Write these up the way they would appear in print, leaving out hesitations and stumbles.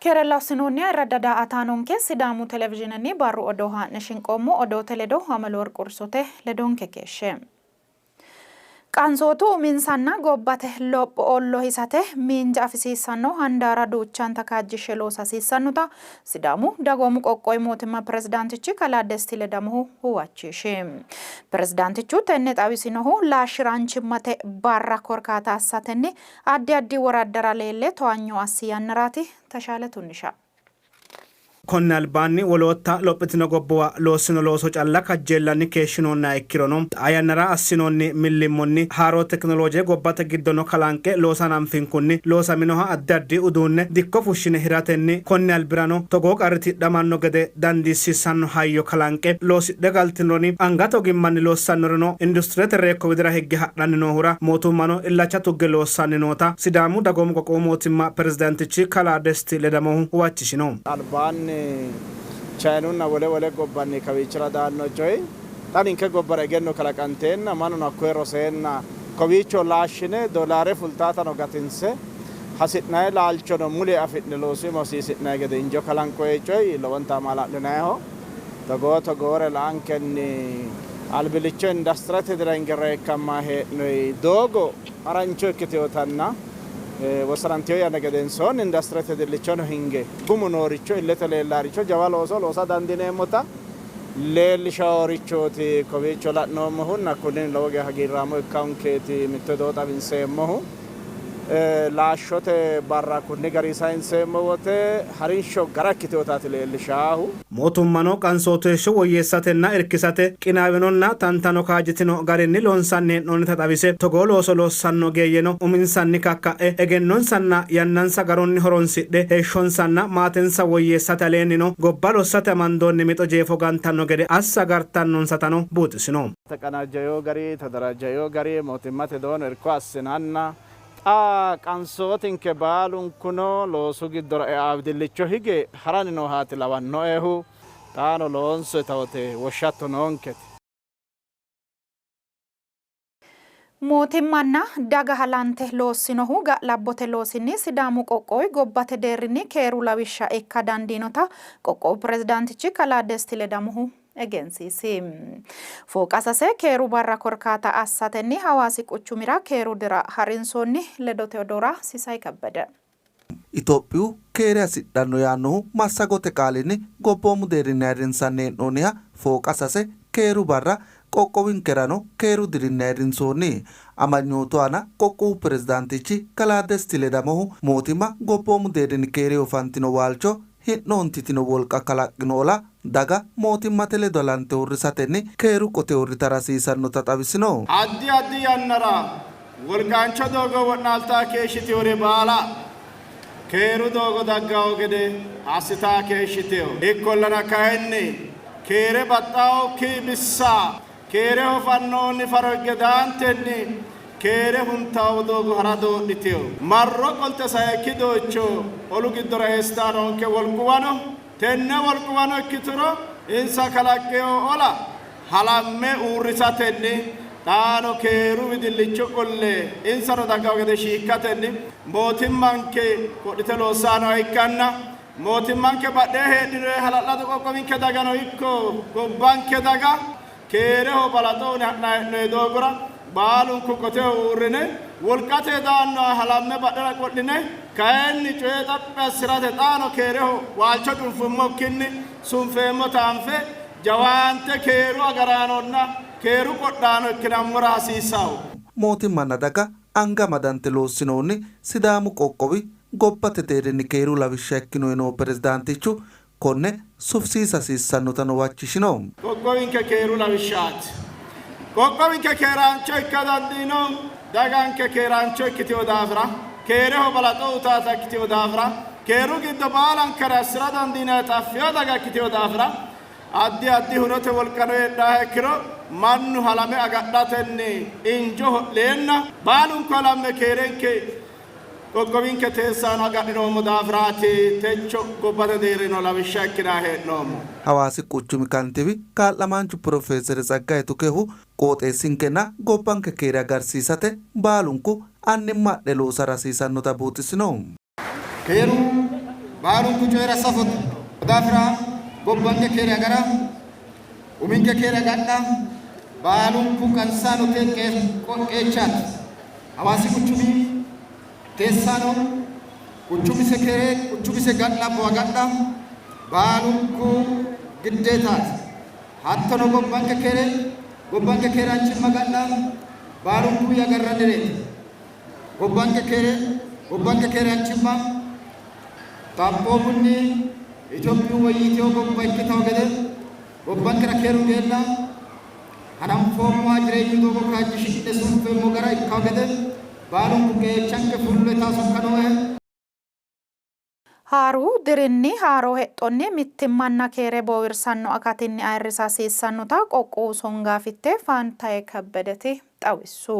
Keerella assinoonni ayirradda daa''ataanonke Sidaamu Televizhiinenni barru odoo haa'ne shinqoommo. Odoote ledo Ameleworq Ursote ledonke keeshshe. Qansootu uminsanna gobbate lopho ollohisate miinja afisiissanno handaara duuchanta kaajjishshe loosa hasiissannota Sidaamu Dagoomu Qoqqowi Mootimma Pirezidaantichi Kalaa Desti Ledamohu huwachishi. Pirezidaantichu tenne xawisinohu laashshi'raanchimmate barra korkaata assatenni addi addi woraddara leelle towanyo assi yannaraati. Tashaale Tunnisha. Konni albaanni wolootta lophitino gobbuwa loossino looso calla kajjeellanni keeshshinoonniha ikkirono, xaa yannara assinoonni millimmonni haaroo tekinolooje gobbate giddono kalanqe loosa hananfinkunni loosaminoha addi addi uduunne dikko fushshine hiratenni konni albirano togoo qarri tidhamanno gede dandiissiissanno hayyo kalanqe loosidhe galtinoroni angate ogimmanni loossannorino industirete reekko widira higge hadhanni noohura mootummano illacha tugge loossanni noota Sidaamu Dagoomu Qoqqowu Mootimma Pirezidaantichi Kalaa Desti Ledamohu huwachishino. Albaanni Chayinunna wole wole gobbanni kawiichira daanno coyi xa ninke gobbara egenno kalaqanteenna mannuno hakkoye roseenna kowiicho laashshine doolaare fultaatano gatinse hasi'nanni laalchono mule afi'ne loosu iima hosiisi'nanni gede injo kalanqoyi coyi lowonta maala'linanniho. Togoo togoore la''ankenni albillicho industirete dira hinge reekkammanni hee'noyi doogo harancho ikkitinotanna wossanantino yanna gedensoonni industirete dillichono hinge gumu nooricho illete leellaricho jawa looso loosa dandiineemmota leellishaworichooti kowiicho la'noommohunna kunninni lowo geya hagiirraamo ikkankeeti mitto doo xawinseemmohu. Laashshote barra kunni garinni sayinseemmo wote harinsho gara ikkitinotaati leellishaahu. Mootummano qansootu heeshsho woyyeessatenna irkisate qinaawinonna tantano kaajjitino garinni loonsanni hee'noonnita xawise, togoo looso loossanno ogeeyyeno uminsanni kakka'e egennonsanna yannansa garunni horonsidhe heeshshonsanna maatensa woyyeessate aleennino gobba lossate amandoonni mixo jeefo gantanno gede assa agartannonsatano buuxisino. Taqanajjayo gari, tadarajayo gari mootimmate doono irko assinanna xa qansootinke baalunkuno loosu giddora e'a bidillicho hige haranni noohaati lawannoehu. Xaano loonso yitawote woshshatto noonkete. Mootimmanna daga halante loossinohu ga'labbote loosinni Sidaamu qoqqowi gobbate deerrinni keeru lawishsha ikka dandiinota qoqqowu pirezidaantichi kalaa Desti Ledamohu egensiisi. Fooqa sase keeru barra korkaata assatenni Hawaasi quchumira keeru dira harinsoonni. Ledote odoora Sisay Kebbede. Itophiyu keere hasidhanno yaannohu massagote qaalinni gobboomu deerrinni ayirrinsanni hee'noonniha Fooqa sase keeru barra qoqqowinkerano keeru dirinni ayirrinsoonni. Amanyootu aana qoqqowu pirezidaantichi kalaa Desti Ledamohu mootimma gobboomu deerrinni keereho fantino waalcho hi'noontitino wolqa kalaqqino ola daga mootimmate ledo halante uurrisatenni keeru qote uurritara hasiisannota xawisino. Addi addi yannara wolqaancho doogo wo'naaltaa keeshshitinore baala keeru doogo dagganno gede assitaa keeshshitino. Ikkollana kayinni keere baxxannokki bissa Keereho fannoonni faro higge daantenni keere huntanno doogo ha'ra doodhitino. Marro qolte sayikki doycho olu giddora eessitanni noonke wolquwa no. Tenne wolquwano ikkituro insa kalaqqino ola halamme uurrisatenni xaano keeru widillicho qolle insano dagganno gede shiikkatenni mootimmanke qodhite loossanni nooha ikkanna Mootimmanke badhee heedhinore hala'lado qoqqowinke dagano ikko gobbanke daga keereho balaxo uyne ha'nanni hee'noonni doogora baalunku qoteho uurrine wolqate daannoha halamme badhera qo'line kayinni coye xaphi assi'rate xaano keereho waalcho cunfummokkinni sunfeemmota anfe jawaante keeru agaraanonna keeru qodhaano ikkinammora hasiissanno. Mootimmanna daga anga amadante loossinoonni Sidaamu qoqqowi gobbate deerrinni keeru lawishsha ikkino yinohu pirezidaantichu, konne sufisiisa hasiissannotano huwachishino. Qoqqowinke keeru lawishshaati. Qoqqowinke keeraancho ikka dandiinohu daganke keeraancho ikkitino daafira, keereho balaxo uytaata ikkitino daafira, keeru giddo baalankare assi'ra dandiinannita affino daga ikkitino daafira, addi addi hunote wolqano heedhaaha ikkiro mannu halame agadhatenni injo ho'leenna baalunku halamme keerenke Qoqqowinke teessaano agadhinoommo daafiraati techo gobbate deerrino lawishsha ikkinanni hee'noommo. Hawaasi quchumi kantiiwi kaa'lamaanchu Pirofeesere Tsaggaye Tukehu, qooxeessinkenna gobbanke keere agarsiisate baalunku annimma adhe loosara hasiisannota buuxisino. Keeru baalunku coyira safote. Ko daafira gobbanke keere agara, uminke keere agadha baalunku qansaanote qeechaati. Hawaasi quchumi teessaano quchumise keere, quchumise ga'labbo agadha baalunku giddeetaati. Hattono gobbanke keere, gobbanke keeraanchimma agadha baalunkuwi agarrannireeti. Gobbanke keere, gobbanke keeraanchimma xaphoomunni Itophiyu woyyitino gobba ikkitanno gede gobbankera keeru geenna hananfoommoha jireenyu doogo kaajjishi'ne sunfeemmo gara ikkanno gede baalunku qeechanke fullo yitanno sokka nooe. Haaru dirinni haaro hexxonni mittimmanna keere boowirsanno akatinni ayirrisa hasiissannota qoqqowu songaafitte Faantaye Kebbedeti xawissu.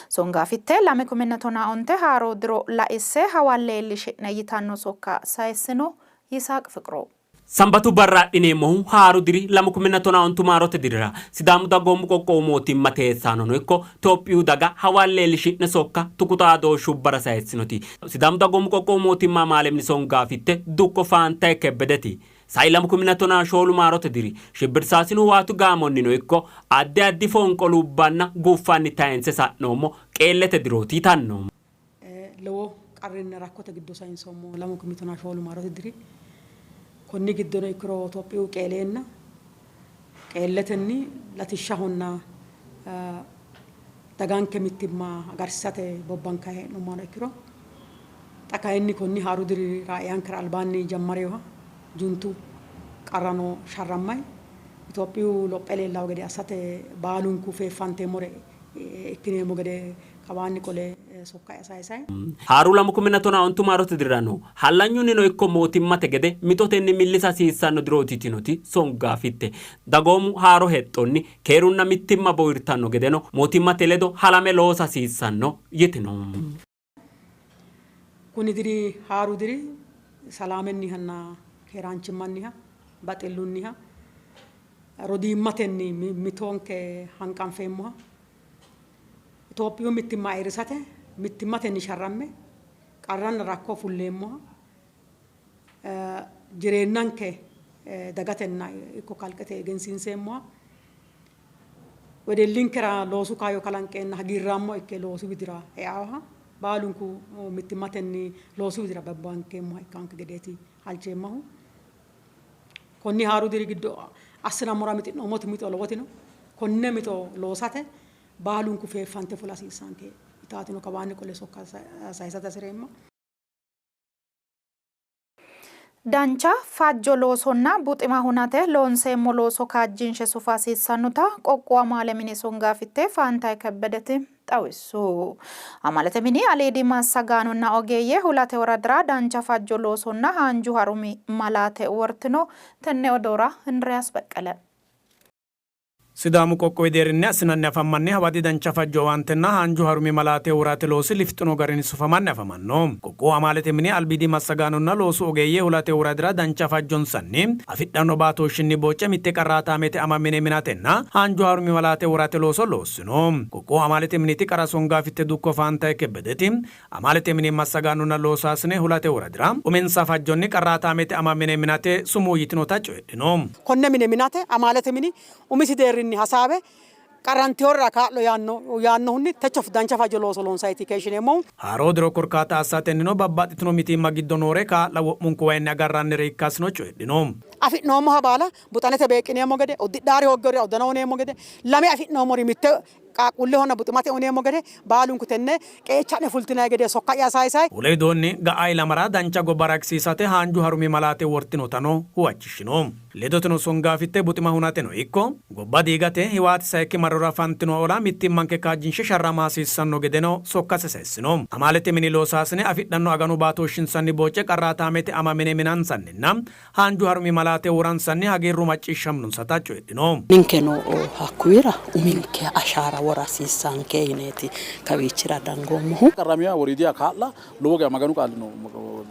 Songaafitte lame kuminna tonaa onte haaro diro laisse hawalle iillishi'ne yitanno sokka sayissino. Yisaaq Fiqru. Sambatu barra adhineemmohu haaru diri lamu kuminna tonaa ontu maarote dirira Sidaamu Dagoomu Qoqqowu Mootimma teessaanono ikko Tophiyu daga hawalle iillishi'ne sokka tuqu xaadooshshubbara sayissinoti Sidaamu Dagoomu Qoqqowu Mootimma Amaale Mini Songaafitte Dukko Faantaye Kebbedeti sai lamu kuminna tonaa shoolu maarote diri shibbirsaasinu waatu gaamonnino ikko addi addi fonqolubbanna guffanni tayinse sa'noommo qeellete dirooti yitanno. Lowo qarrinna rakkote giddo sayinsoommo lamu kumi tonaa shoolu maarote diri. Konni giddono ikkiro Itophiyu qeeleenna qeelletenni latishshahonna daganke mittimma agarsiisate bobbankanni hee'noommohano ikkiro xa kayinni konni haaru dirira eankera albaanni jammarinoha juntu qarrano sharrammayi Itophiyu lophe leellanno gede assate baalunku feeffanteemmore ikkineemmo gede kawaanni qole sokka'ya sayisay. Haaru lamu kuminna tonaa ontu maarote dirira no. Hallanyunnino ikko mootimmate gede mixotenni millisa hasiissanno dirooti yitinoti Songaafitte, dagoomu haaro hexxonni keerunna mittimma bowirtanno gedeno mootimmate ledo halame loosa hasiissanno yitino. Kuni diri haaru diri salaamennihanna keeraanchimmanniha, baxillunniha, rodiimmatenni mimmitonke hanqanfeemmoha, Itophiyu mittimma ayirrisate mittimmatenni sharramme qarranna rakko fulleemmoha, jireennanke dagatenna ikko kalqete egensiinseemmoha, wedellinkera loosu kaayyo kalanqeenna hagiirraammo ikke loosu widira eaaha, baalunku mittimmatenni loosu widira bobbankeemmoha ikkanke gedeeti halcheemmahu. Konni haaru diri giddo assinammora mixi'noommoti mixo lowoti no. Konne mixo loosate baalunku feeffante fula hasiissanke yitaatino kawaanni qole sokka sayisate hasi'reemma. Dancha fajjo loosonna buxima hunate loonseemmo looso kaajjinshe sufa hasiissannota Qoqqowu Amaale Mini Songaafitte Faantaye Kebbedeti xawissu. Amaalete mini aliidi massagaanonna ogeeyye Hulate woradira dancha fajjo loosonna haanju harumi malaate wortino. Tenne odoora Indiriyaas Beqqele. Sidaamu qoqqowi deerrinni assinanni afammanni hawadi dancha fajjo owaantenna haanju harumi malaate worate loosi lifixino garinni sufamanni afamanno. Qoqqowu amaalete mini albiidi massagaanonna loosu ogeeyye hulate woradira dancha fajjonsanni afidhanno baatooshshinni boocce mitte qarraataamete ama mine minatenna haanju harumi malaate worate looso loossino. Qoqqowu amaalete miniti qara songaafitte dukko Faantaye Kebbedeti Amaalete mini massagaanonna loosaasine Hulate woradira uminsa fajjonni qarraataamete ama mine minate sumuu yitinota coyidhino. Konne mine minate amaalete mini umisi deerrinni hasaawe qarrantinorira kaa'lo yaanno yaannohunni techo dancha fajjo looso loonsayti keeshshineemmohu. Haaroo diro korkaata assatennino babbaxxitino mitiimma giddo noore kaa'la wo'munku wayinni agarrannire ikkasino coyidhino. Afi'noommoha baala buxanete beeqqineemmo gede, uddidhaari hoogginorira uddano uyineemmo gede, lame afi'noommori mitte Qaaqquullehonna buximate uyineemmo gede baalunku tenne qeecha'ne fultinanni gede sokka'ya sayisay. Wole widoonni, ga'a ilamara dancha gobba ragisiisate haanju harumi malaate wortinotano huwachishshino. Ledoteno songaafitte buxima hunateno ikko gobba diigate Hiwaati sayikki marrora fantino ola mittimmanke kaajjinshe sharrama hasiissanno gedeno sokkase sayissino. Amaalete mini loosaasine afidhanno aganu baatooshshinsanni boce qarraataamete ama mine minansanninna haanju harumi malaate. malaate woransanni hagiirru macciishshaminonsata coyidhino. Ninkeno hakkuyira uminke ashaara wora hasiissanke yineeti kawiichira dangoommohu. Qarramiha woriidiha kaa'la lowo geya Maganu qaali no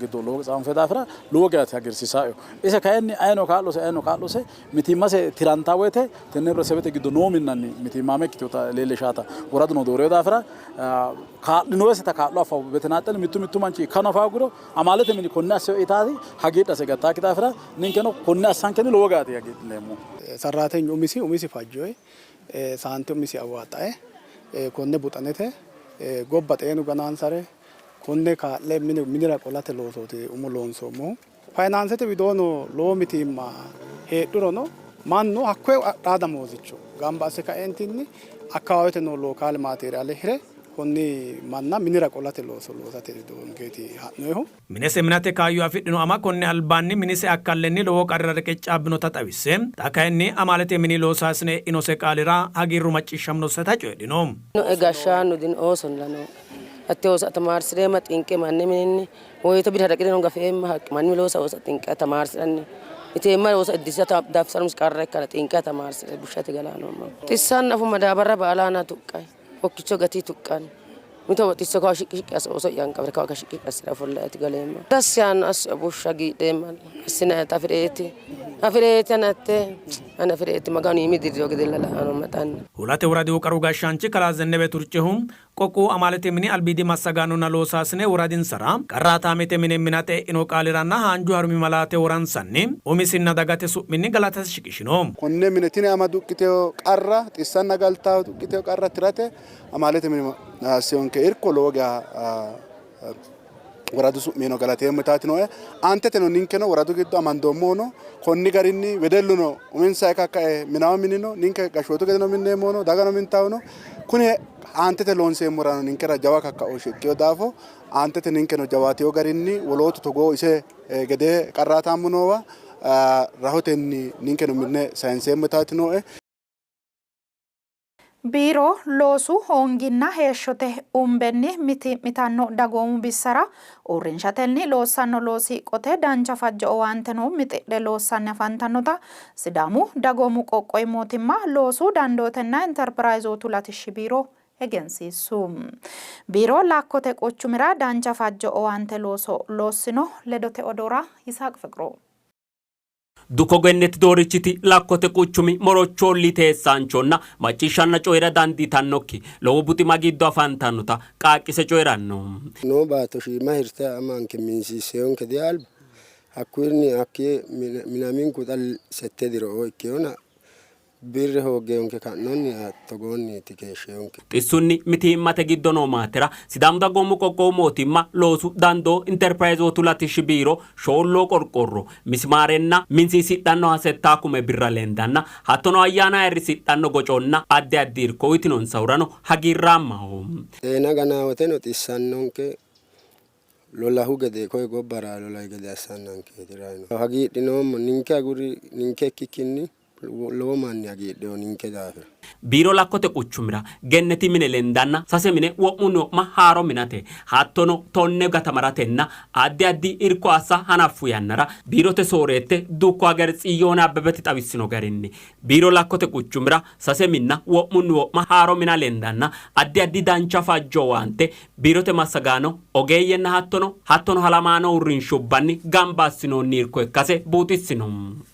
giddo lowo tsaanfe daafira lowo geya hagiirsiisayo. Ise kayinni ayino kaa'lose ayino kaa'lose mitiimmase tiranta woyte tenne hibretesebete giddo noo minnanni mitiimmaame ikkitinota leellishaata woraduno doorino daafira kaa'linoeseta kaa'lo affa betenaaxxel mittu mittu manchi ikkano afa hoogiro amaalete mini konne assino yitaati hagiidhase gattaakki daafira ninkeno konne assankenni lowo geyaati hagiidhineemmo. Sarraatenyu umisi umisi fajjoyi saante umisi awaaxxae konne buxanete gobba xeenu ganaansare konne kaa'le minira qolate loosooti umo loonsoommohu. Fayinaansete widoono lowo mitiimma heedhurono mannu hakkoye adhaa damoozicho gamba asse kaeentinni akkawaawete noo lookaale maateeriyaale hire konni manna minira qolate looso loosate widoonkeeti ha'noyihu. Minese minate kaayyo afidhino ama konni albaanni minise akkallenni lowo qarrira reqeccaabbinota xawisse, xa kayinni amaalete mini loosaasine e'inose qaalira hagiirru macciishshaminoseta coyidhino. Noe gashshaano dino oosolla nooe. Hatte ooso tamaarsi'reemma xinqe manni mininni woyite bira haraqireno gafeemma haqqi manni loosa ooso xinqe tamaarsi'ranni iteemma ooso iddisa dafsarumis qarra ikkana xinqe tamaarsire bushshate galaa noomma. Xissanna afu madaabarra baalaana tuqqay hokkicho gatii tuqqanni mito xisso kawa shiqqi shiqqi asse ooso'ya hanqafire kawa shiqqi shiqqi assire ofollaeti galeemma. Dassi yaanno asse bushsha giidheemma assinayeta afi'reeti afi'reeti anatte ani afi'reeti maganu iimi dirriyo gedella la'ano maxanni. Hulate woradihu qaru gashshaanchi kalaa Zennebe Turcehu Qoqqowu amaalete mini albiidi massagaanonna loosaasine woradinsara qarraataamete mine minate e'ino qaaliranna haanju harumi malaate woransanni umisinna dagate su'minni galatasi shiqishino. Konne mine tini ama duqqitino qarra, xissanna galtawo duqqitino qarra tirate amaalete mini assinonke irko lowo geya woradu su'miino galateemmo yitaati nooe. Aanteteno ninkeno woradu giddo amandoommohuno konni garinni wedelluno uminsa kakka'e minawo minino ninke gashshootu gedeno minneemmohuno dagano mintawono kuni aantete loonseemmorano ninkera jawa kakkaooshshe ikkino daafo aantete ninkeno jawaatino garinni wolootu togoo ise gedee qarraataammu noowa rahotenni ninkeno minne sayinseemmo yitaati nooe. Biiro loosu hoonginna heeshshote umbenni mitii'mitanno dagoomu bissara uurrinshatenni loossanno loosi qote dancha fajjo owaanteno mixidhe loossanni afantannota Sidaamu Dagoomu Qoqqowi Mootimma Loosu Dandootenna Interpirayzootu Latishshi Biiro egensiissu. Biiro Lakkote quchumira dancha fajjo owaante looso loossino. Ledote odoora Yisaaq Fiqru. Dukko Gennet Doorichiti Lakkote quchumi Morochu ollii teessaanchonna macciishshanna coyi'ra dandiitannokki lowo buxima giddo afantannota qaaqqise coyi'ranno. Noo baatto shiima hirte amanke minsiisseyonke dialba, hakkuyirni hakkiye minaminku xa sette diro ikkeyona Birre hooggeeyonke ka'noonni togoonniiti keeshsheyonke. Xissunni mitiimmate giddo noo maatera Sidaamu Dagoomu Qoqqowu Mootimma Loosu Dandoo Interpirayizootu Latishshi Biiro shoolloo qorqorro, misimaarenna minsiisidhannoha settaa kume birra lendanna hattono ayyaana ayirrisidhanno goconna addi addi irko uyitinonsahurano hagiirraammaho. Xeena ganaawoteno xissannonke, lolahu gede koye gobbara lolahi gede assannankeeti rayino. Hagiidhinoommo, ninke aguri ninke ikkikkinni Lowo manni hagiidhino ninke daafira. Biiro Lakkote quchumira Genneti mine lendanna sase mine wo'munni wo'ma haaro minate hattono tonne gatamaratenna addi addi irko assa hanaffu yannara biirote sooreette dukko Hager Tsiyoon Abbebeti xawissino garinni biiro Lakkote quchumira sase minna wo'munni wo'ma haaro mina lendanna addi addi dancha fajjo owaante biirote massagaano, ogeeyyenna hattono hattono halamaano uurrinshubbanni gamba assinoonni irko ikkase buuxissino.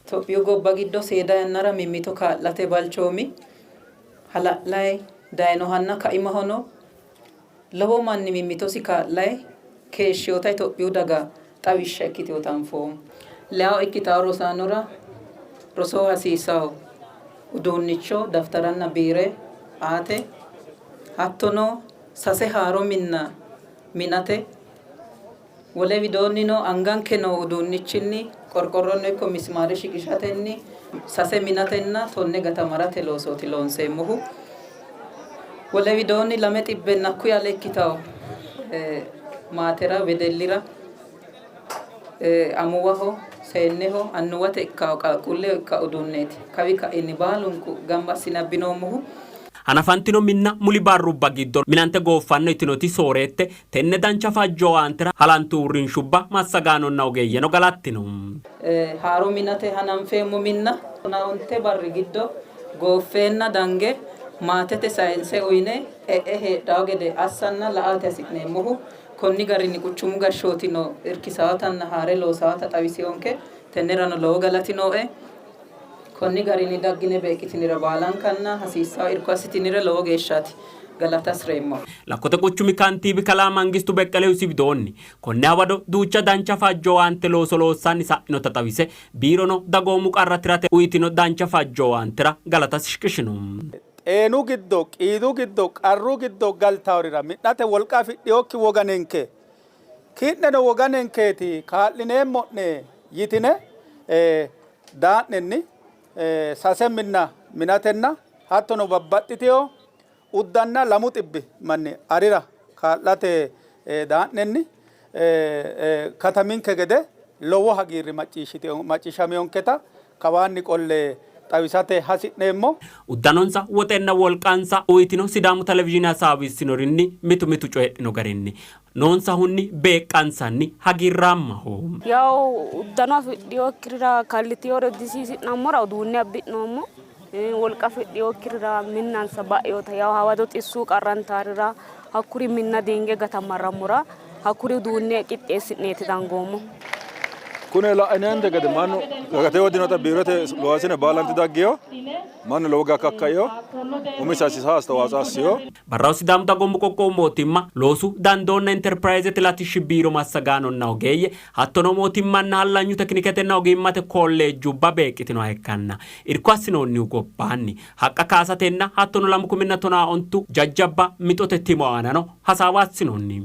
Itophiyu gobba giddo seeda yannara mimmito kaa'late balchoomi hala'layi dayinohanna kaimahono lowo manni mimmitosi kaa'layi keeshshinota Itophiyu daga xawishsha ikkitinota anfoommo. Leyawo ikkitanno rosaanora rosoho hasiisanno uduunnicho daftaranna biire aate hattono sase haaro minna minate Wole widoonnino anganke noo uduunnichinni qorqorronno ikko misimaare shiqishatenni sase minatenna tonne gatamarate loosooti loonseemmohu. Wole widoonni lame xibbenna hakkuyi ale ikkitanno maatera, wedellira, amuwaho, seenneho, annuwate ikkanno qaaqquulleho ikkanno uduunneeti kawi ka'inni baalunku gamba assine abbinoommohu. Hanafantino minna muli barrubba giddo minante gooffanno yitinoti sooreette, tenne dancha fajjo owaantera halantu uurrinshubba massagaanonna ogeeyyeno galattino. Haaro minate hananfeemmo minna tonaa onte barri giddo gooffeenna dange maatete sayinse uyine e'e heedhawo gede assanna la''ate hasi'neemmohu. Konni garinni quchumu gashshootino irkisawotanna haare loosawota xawisinonke. Tennerano lowo galati nooe. Konni garinni daggine beeqqitinire baalankanna hasiissawo irko assitinire lowo geeshshaati galata hasireemmo. Lakkote quchumi kantiibi kalaa Mangistu Beqqelehu isi widoonni, konne hawado duucha dancha fajjo owaante looso loossanni sa'inota xawise, biirono dagoomu qarra tirate uytino dancha fajjo owaantera galatasi shiqishino. Xeenu giddo, qiidu giddo, qarru giddo galtaworira mi'nate wolqa afidhinokki woganenke, ki'neno woganenkeeti kaa'lineemmo'ne yitine daa'nenni sase minna minatenna hattono babbaxxitino uddanna lamu xibbi manni arira kaa'late daa'nenni kataminke gede lowo hagiirri macciishshaminonketa kawaanni qolle xawisate hasi'neemmo. Uddanonsa, woxenna wolqansa uytino Sidaamu Televizhiine hasaawissinorinni mitu mitu coyidhino garinni noonsahunni beeqqansanni hagiirraammaho. Yawo uddano afidhinokkirira kallitiyore disiisi'nammora uduunne abbi'noommo. Wolqa afidhinokkirira minnansa ba'inota yawo hawado xissu qarrantaarira hakkuri minna diinge gatamarrammora hakkuri uduunne qixxeessi'neeti dangoommo. Kune la'inante gede mannu dagate wodinota biirote loosine baalanti daggiyo mannu lowo geya kakkaio umisi hasiisa astawaatsoo assiyo. Barraho Sidaamu Dagoomu Qoqqowu Mootimma Loosu Dandoonna Interpirayizete Latishshi Biiro massagaanonna ogeeyye hattono mootimmanna hallanyu tekiniketenna ogimmate kolleejjubba beeqqitinoha ikkanna irko assinoonnihu gobbaanni haqqa kaasatenna hattono 2015 jajjabba mixote timo aanano hasaawa assinoonni.